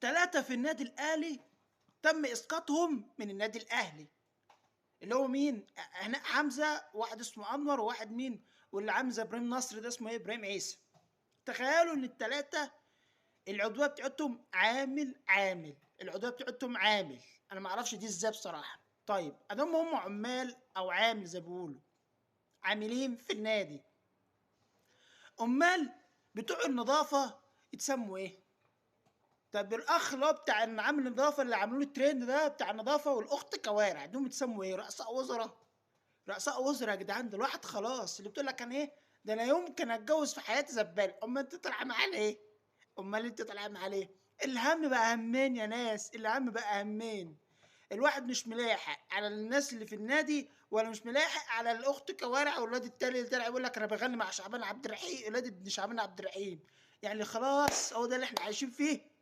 3 في النادي الاهلي تم اسقاطهم من النادي الاهلي، اللي هو مين؟ هناء حمزة، واحد اسمه انور، وواحد مين؟ واللي عامل زي ابراهيم نصر ده اسمه ايه؟ ابراهيم عيسى. تخيلوا ان الثلاثة العضوية بتاعتهم عامل عامل، العضوية بتاعتهم عامل، انا ما اعرفش دي ازاي بصراحة. طيب ادام هم عمال او عامل زي ما بيقولوا، عاملين في النادي، امال بتوع النظافة يتسموا ايه؟ طب الاخ اللي هو بتاع عامل النظافة اللي عملوا له الترند ده بتاع النظافة والاخت كوارع، دول يتسموا ايه؟ رؤساء وزراء؟ رؤساء وزراء يا جدعان. ده الواحد خلاص اللي بتقول لك انا ايه ده، انا يمكن اتجوز في حياتي زبال. امال انت طالعه معاه ليه؟ امال انت طالعه معاه ليه؟ الهم بقى همين يا ناس، الهم بقى همين. الواحد مش ملاحق على الناس اللي في النادي، ولا مش ملاحق على الاخت كوارع والواد التاني اللي طلع يقول لك انا بغني مع شعبان عبد الرحيم، الواد ابن شعبان عبد الرحيم. يعني خلاص هو ده اللي احنا عايشين فيه.